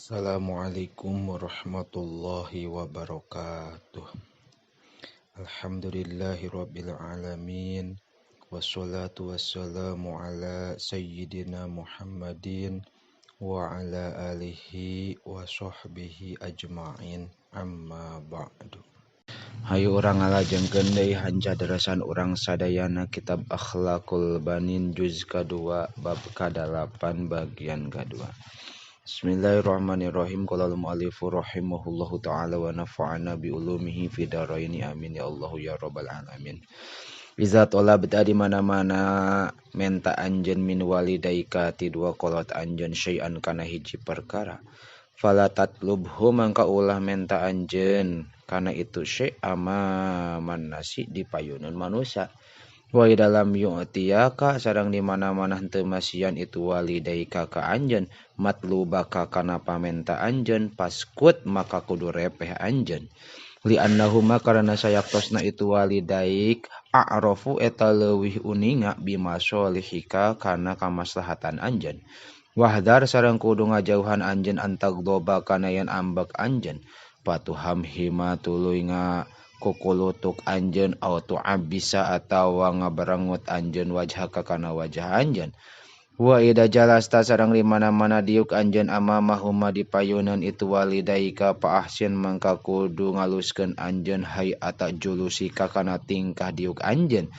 Assalamualaikum warahmatullahi wabarakatuh. Alhamdulillahi rabbil alamin. Wassalatu wassalamu ala sayyidina Muhammadin wa ala alihi wa sahbihi ajma'in. Amma ba'du. Hayu urang ngalajengkeun deui hanca darasan urang sadayana, kitab Akhlaqul Banin, juz kadua, bab ka-8, bagian kadua. Bismillahirrahmanirrahim. Qala al-muallifu rahimahullahu taala wa nafa'ana bi ulumihi fi dharaini, amin ya Allah ya rabbal alamin. Iza talabta, di mana-mana menta anjeun, min walidaika, ti dua kolot anjeun, syai'an, kana hiji perkara, fala tatlubhu, mangka ulah menta anjeun kana itu syai', amaman nasi, di payuneun manusia. Wa dalam yu'tiyaka, sareng di mana-mana henteu masihan itu walidaika ka anjeun, matlubaka, kana pamenta anjeun, faskut, maka kudu repeh anjeun. Li annahuma, karena sayaktosna itu walidaik, a'rafu, eta leuwih uninga, bimasolihika, kana kamaslahatan anjeun. Wahdar, sareng kudu ngajauhan anjeun, an tagdoba, kana yen ambek anjeun, fatuhamhima, tuluy nga kukulutuk anjeun, au tu'abbisa, atawa ngaberengut anjeun, wajhaka, kana wajah anjeun. Wa idza jalasta, sareng di mana-mana diuk anjeun, amamahuma, di payuneun itu walidaika, fa ahsin, mangka kudu ngaluskeun anjeun, hay'ata julusika, kana tingkah diuk anjeun.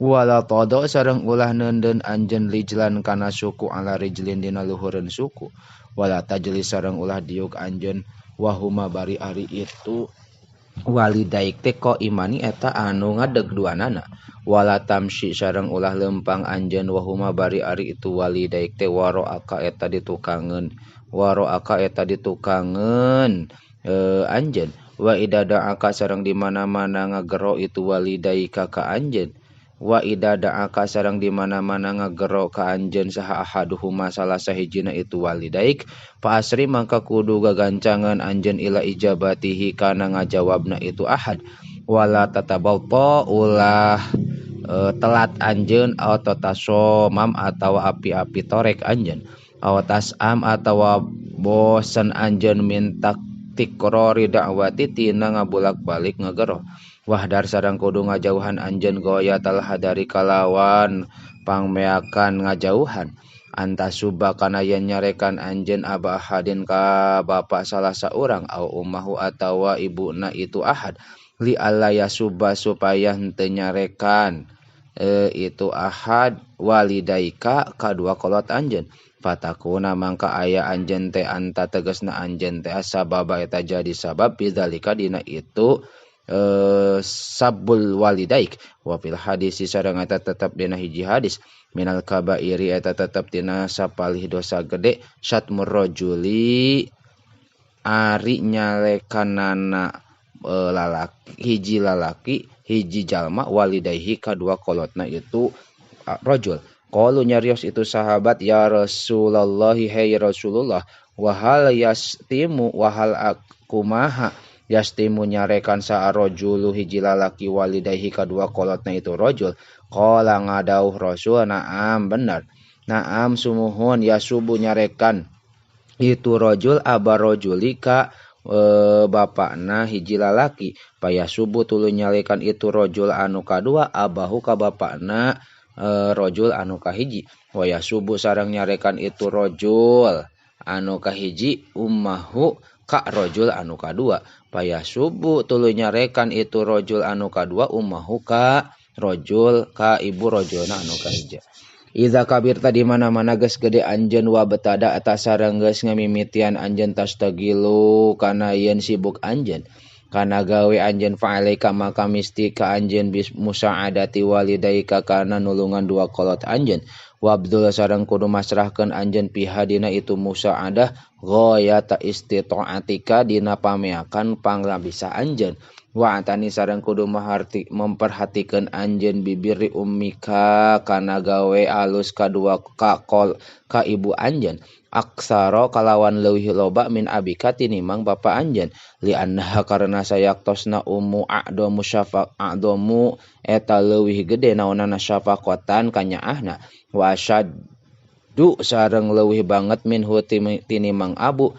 Wala tadha, sareng ulah neundeun anjeun, rijlan, kana suku, ala rijlin, dina luhureun suku. Wala tajlis, sareng ulah diuk anjeun, wahuma, bari ari itu walidaik teh, imani, eta anu ngadeg duanana. Wala tamsyi, sareng ulah lempang anjeun, wahuma, bari ari itu walidaik teh, waroaka, eta ditukangeun, waroaka, eta ditukangeun anjeun. Wa idza da'aka, sareng di mana-mana ngagero itu walidaika ka anjeun, wa idza da'aka, sareng di mana-mana ngagero ka anjeun saha ahaduhuma, salah sahijina itu walidaik, fa asri', mangka kudu gagancangan anjeun, ila ijabatihi, kana ngajawabna itu ahad. Wala tatabalta, ulah telat anjeun, atau tasomam, atau api-api torek anjeun, aw tas'am, atawa bosen anjeun, min takrori da'wati, tina ngabulak-balik ngagero. Wahdar, sareng kudu ngajauhan anjeun, ghoyatal hadari, kalawan pangmeakan ngajauhan, antasuba, kana yen nyarekan anjeun, aba ahadin, ka bapa salah saurang, au ummahu, atawa ibuna itu ahad, li alla yasuba, supaya henteu nyarekan itu ahad walidaika kadua kolot anjeun, fatakuna, mangka aya anjeun teh, anta, tegasna anjeun teh, sababa, eta jadi sabab, bidzalika, dina itu sabbul walidaik. Wa fil hadis, sareng eta tetep dina hiji hadis, minal kabairi, eta tetep dina sapalih dosa gede, syatmur rajuli, ari nyalekanana lalaki, hiji lalaki, hiji jalma, walidaihi, kadua kolotna itu rajul. Qalu, nyarios itu sahabat, ya Rasulullah, hey Rasulullah, wahal yastimu, wahal akumaha yastimu, nyarekan saha rajulu, hiji lalaki, walidaihi, kadua kolotna itu rajul? Qala, ngadauh Rasul, na'am, benar, na'am, sumuhun, yasubu, nyarekan itu rajul, aba rajuli, ka bapakna hiji lalaki, payasubu, tuluy nyalekan itu rajul anu kadua, abahu, ka bapakna rajul anu kahiji, wa yasubu, sareng nyarekan itu rajul anu kahiji, ummahu, ka rajul anu kadua, payasubu, tuluy nyarekan itu rajul anu kadua, ummahu, ka rajul, ka ibu rajulna anu kahiji. Iza kabirta, di mana-mana geus gede anjeun, wa betada, eta sareng geus ngamimitian anjeun, tastagilu, kana yen sibuk anjeun kana gawe anjeun, fa'alaika, maka misti ka anjeun, bis musa'adati walidaika, kana nulungan dua kolot anjeun. Wabdzul, sareng kudu masrahkeun anjeun, fiha, dina itu musa'adah, ghayata istita'atika, dina pameakan panglabisa anjeun. Wa'tani, sareng kudu maharti, memperhatikeun anjeun, bibirri ummika, kana gawe alus kadua ka kol, ka ibu anjeun, aksara, kalawan leuwih loba, min abika, tinimang bapa anjeun. Li annaha, karena sayaktosna ummu, a'damu syafaq, a'damu, eta leuwih gede naonana, syafaqatan, kanyaahna, wa asyaddu, sareng leuwih banget, minhu, tinimang abu.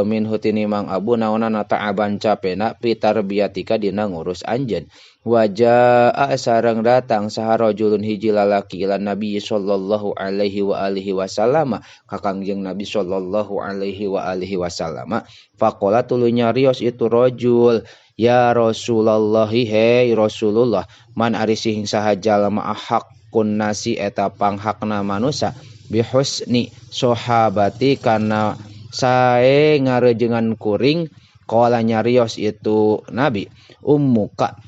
Minhu tinimang abu naonana ta'aban capena pitarbiyatika dina ngurus anjeun. Wajaa sareng datang saha rajulun hiji lalaki ila Nabi sallallahu alaihi wa alihi wasallam ka Kangjeng Nabi sallallahu alaihi wa alihi wasallam. Faqala tuluy nyarios itu rajul, ya Rasulullah, hei Rasulullah, man ari sing saha jalma ahakun nasi eta panghakna manusa bihusni sahabati kana sae ngarejengan kuring. Qala nyarios itu Nabi, ummuka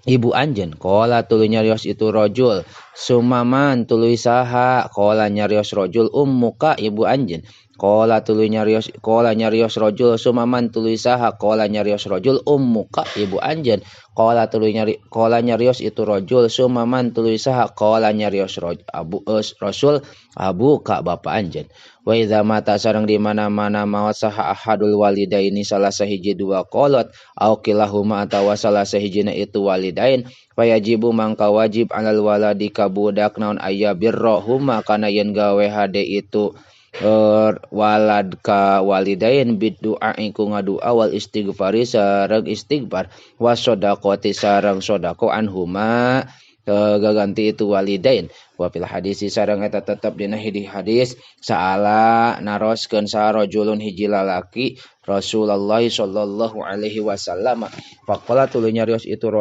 ibu anjeun. Qala tuluy nyarios itu rajul, sumaman tuluy saha. Qala nyarios rajul, ummuka ibu anjeun. Qala tuluy nyarios, qala nyarios rajul, sumaman tuluy saha. Qala nyarios rajul, ummuka ibu anjeun. Qala tuluy nyari, qala nyarios itu rajul, sumaman tuluy saha. Qala nyarios abu rasul, abu ka bapa anjeun. Wa idza mata sareng di mana-mana maot saha ahadul walidaini salah sahiji dua kolot au kilahuma atawa salah sahijina itu walidain, fayajibu mangka wajib alal waladi ka budak naon aya birrahuma kana yen gawe hade itu walad ka walidain biddu'a iku ngadua wal istighfari sareng istighfar wasodaqoti sareng sodaqo anhuma gaganti itu walidain. Wa fil hadisi sareng eta tetep dina hiji hadis saala naroskeun saha rajulun hiji lalaki Rasulullah sallallahu alaihi wasallam. Faqala tuluy nyarios itu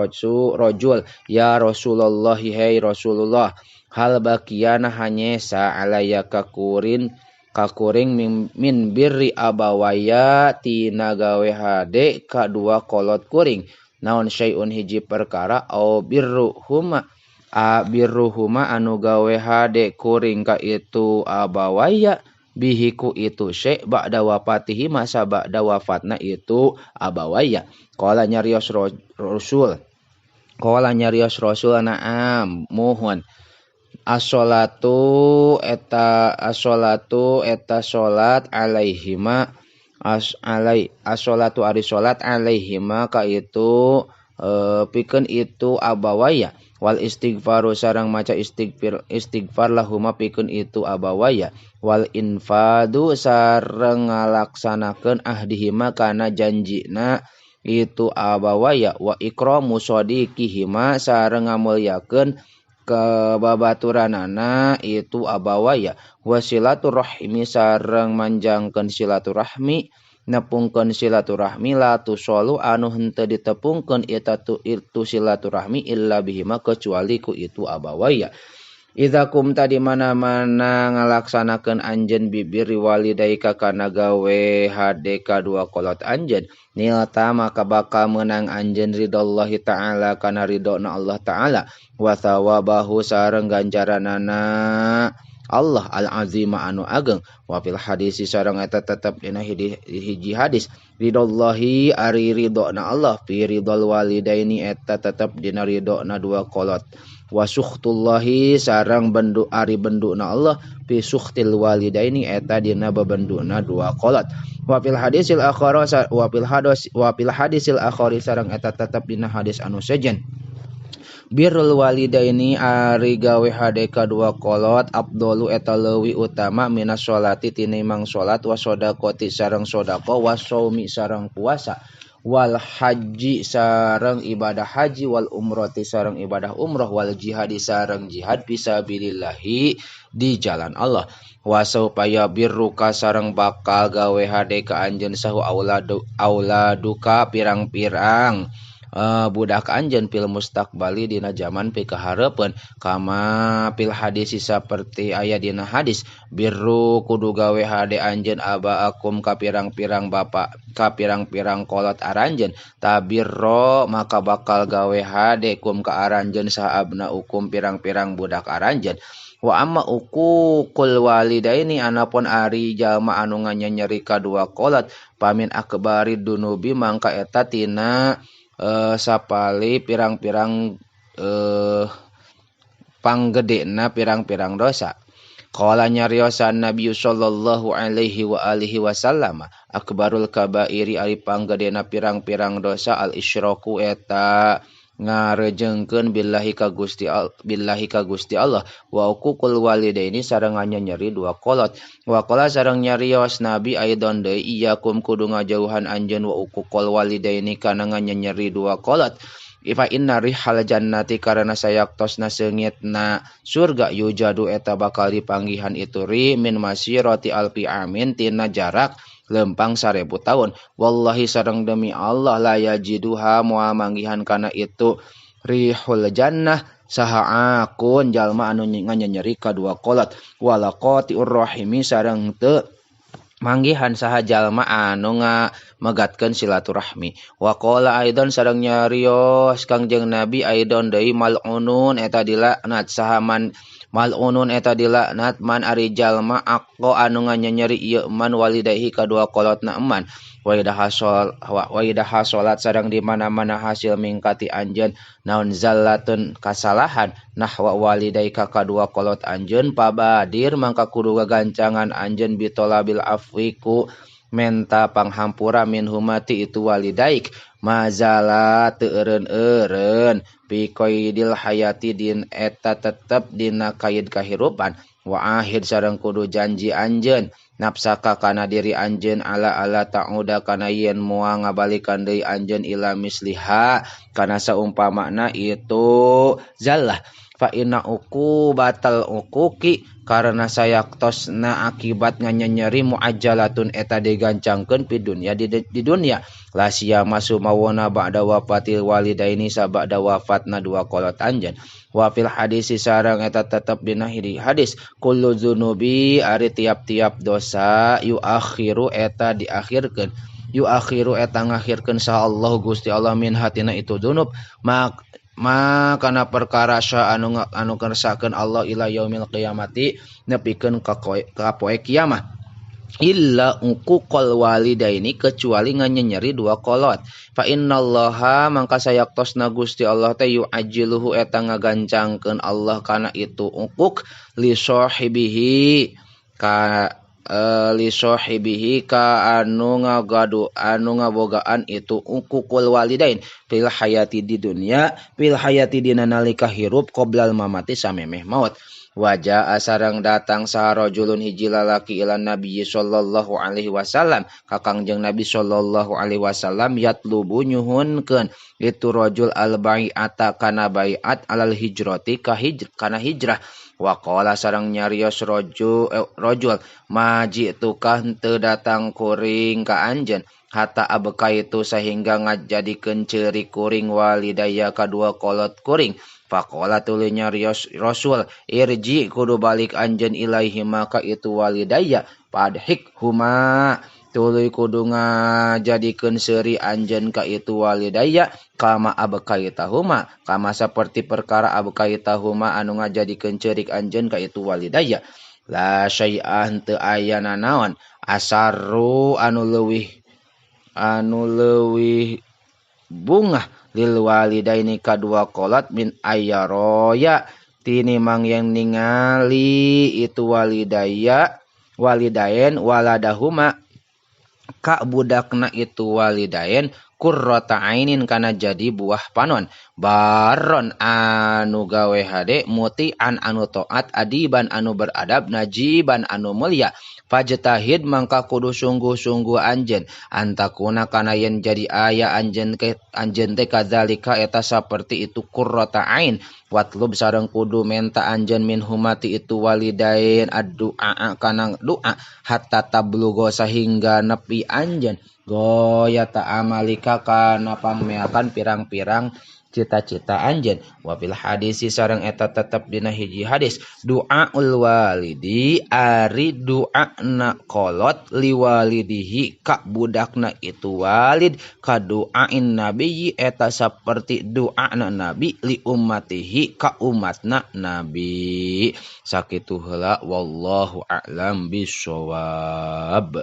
rajul, ya Rasulullah, hei Rasulullah, hal bakiyana hanyesa alaya kakurin kakuring min birri abawaya tina gawe hade kadua kolot kuring naon syai'un hiji perkara au birru huma a birruhuma anu gawe hade kuring ka itu abawaya bihiku itu syai' ba'da wafatihi masa ba'da wafatna itu abawaya. Qala nyarios rasul, qala nyarios rasul, na'am muhun as-sholatu eta as-sholatu eta salat alaihima as alai as-sholatu ari salat alaihima ka itu pikeun itu abawaya wal istighfaru sareng maca istighfar istighfar lahuma pikeun itu abawaya wal infadu sareng ngalaksanakeun ahdihima kana janjina itu abawaya wa ikramu sadiqihima sareng ngamulyakeun kebabaturanana itu abawaya wa silaturahmi sareng manjangkeun silaturahmi nepungkeun silaturahmi la tusolu anu henteu ditepungkeun eta tu itu silaturahmi illa bihima kecuali ku itu abawaya. Idza kumta di mana-mana ngalaksanakeun anjeun bibir walidaika kana gawe hade kadua kolot anjeun nilta maka bakal meunang anjeun ridallahi ta'ala kana ridona Allah ta'ala wa thawabahu sareng ganjaranana Allah al-azima anu ageng. Wa fil hadisi sareng eta tetep dina hiji hadis ridallahi ari ridona Allah fi ridal walidaini eta tetep dina ridona dua kolot wa sukhtullahi sareng bendu ari benduna Allah fi sukhtil walidaini eta dina bebenduna dua kolot. Wa fil hadisil akhara wa fil hadis wa fil hadisil akhari sareng eta tetep dina hadis anu sejen birrul walidaini ari gawe hade kadua kolot abdolu eta leuwih utama minas sholati tinimang salat wa shadaqati sareng sedekah wa shaumi sareng puasa wal haji sareng ibadah haji wal umrati sareng ibadah umroh wal jihadi sareng jihad fisabilillahi di jalan Allah wa supaya birruka sareng bakal gawe hade ka anjeun sahu auladu auladuka pirang-pirang budak anjeun fil mustaqbali dina jaman pikahareupeun kama fil hadis saperti aya dina hadis birru kudu gawe hade anjeun abaakum ka pirang-pirang bapa ka pirang-pirang kolot aranjeun tabirro maka bakal gawe hade kum ka aranjeun saabna ukum pirang-pirang budak aranjeun wa amma uququl walidaini anapun ari jalma anu nganyeri kadua kolot pamin akbari dunubi mangka eta tina sapali pirang-pirang panggedena pirang-pirang dosa. Qala nyariosan Nabi sallallahu alaihi wa alihi wasallam akbarul kabairi ari panggedena pirang-pirang dosa al isyraku eta Ngarejengkeun billahi ka Gusti billahi ka Gusti Allah wa uququl walidaini sareng nyeri dua kolot. Wa qala sareng nyarios Nabi aidon deui iyyakum kudu ngajauhan anjeun wa uququl walidaini kana nyeri dua kolot. Ifa inna rihal jannati karena sayaktosna seungitna surga yujadu eta bakal dipanggihan itu ri min masirati alfi amin tina jarak lempang 1000 tahun. Wallahi sareng demi Allah la yajiduha moal manggihan kana itu rihul jannah saha akun jalma anu nganyenyeri kadua kolot wala qati'ur rahimi sareng teu manggihan saha jalma anu ngamegatkeun silaturahmi. Wa qala aidon sareng nyarios Kangjeng Nabi aidon deui mal'unun eta dilaknat saha man mal'unun eta dilaknat man ari jalma aqqa anu nganyenyeri ieu man walidayhi kadua kolotna eman. Wa idha hasolat sareng di mana-mana hasil mingkati anjeun naon zallatun kasalahan nahwa walidaika kadua kolot anjeun pabadir mangka kudu gagancangan anjeun bitolabil afwiku menta panghampura min humati itu walidaik mazala teu eureun-eureun piqaidil hayati din eta tetep dina kaid kahirupan wa ahid sareng kudu janji anjeun nafsaka kana diri anjeun ala ala ta'uda kana yen moal ngabalikan deui anjeun ila misliha kana saumpamana itu zallah fa inna uqubatal uquqi karena sayaktosna akibat nganyenyeri muajjalatun eta digancangkeun pi dunya di dunya la siyama sumawona ba'da wafatil walidaini sabada wafatna dua kolot anjeun. Wa fil hadisi sareng eta tetep dina hadis kullu dzunubi ari tiap-tiap dosa yuakhiru eta diakhirkeun yuakhiru eta ngakhirkeun saha Allah Gusti Allah min hatina itu dzunub ma kana perkara sya anu kersakeun Allah ila yaumil qiyamati nepikeun ka poe kiamah illa uquqal walidaini kecuali nganyenyeri dua kolot. Fa innallaha mangka sayaktosna Gusti Allah teh yu'ajjiluhu eta ngagancangkeun Allah kana itu uquq li sahibihi ka li sahibihi ka anu ngagadu anu ngabogaan itu uququl walidain fil hayati di dunya fil hayati dina nalika hirup qoblal mamati samemeh maut. Wajah sareng datang saha rajulun hiji lalaki ila Nabi sallallahu alaihi wasallam ka Kangjeng Nabi sallallahu alaihi wasallam yatlubu nyuhunkeun itu rajul al bai'ata kana bai'at alal hijrati ka kana hijrah. Wa qala sareng nyarios rajul maji'tuka henteu datang kuring ka anjeun hatta abkaitu sehingga ngajadikeun ceurik kuring walidaya kadua kolot kuring. Faqala tuluy nyarios Rasul irji kudu balik anjeun ilaihi maka itu walidaya padhik huma tuluy kudu ngajadikeun seuri anjeun ka itu walidaya kama abkaitahuma kama saperti perkara abkaitahuma anu ngajadikeun ceurik anjeun ka itu walidaya. La syai'a henteu aya nanaon asarru anu leuwih bungah lil walidaini kadua kolot min ayyaroya tinimang yang ningali itu walidaya walidain waladahuma ka budakna itu walidain qurrata ainin kana jadi buah panon baron anu gawe hade mutian anu taat adiban anu beradab najiban anu mulia. Fajtahid mangka kudu sungguh-sungguh anjeun antakuna kana yen jadi aya anjeun ke anjeun teh kadzalika eta saperti itu qurrata ain watlub sareng kudu menta anjeun min humati itu walidain addu'a kana doa hatta tablugha sahingga nepi anjeun goyata amalika kana pangmeakan pirang-pirang cita-cita anjeun. Wa fil hadisi sareng eta tetep dina hiji hadis du'aul walidi ari du'ana kolot liwalidihi ka budakna itu walid ka du'ain nabiyyi eta saperti du'ana nabi li ummatihi ka umatna nabi. Sakitu heula wallahu a'lam bissawab.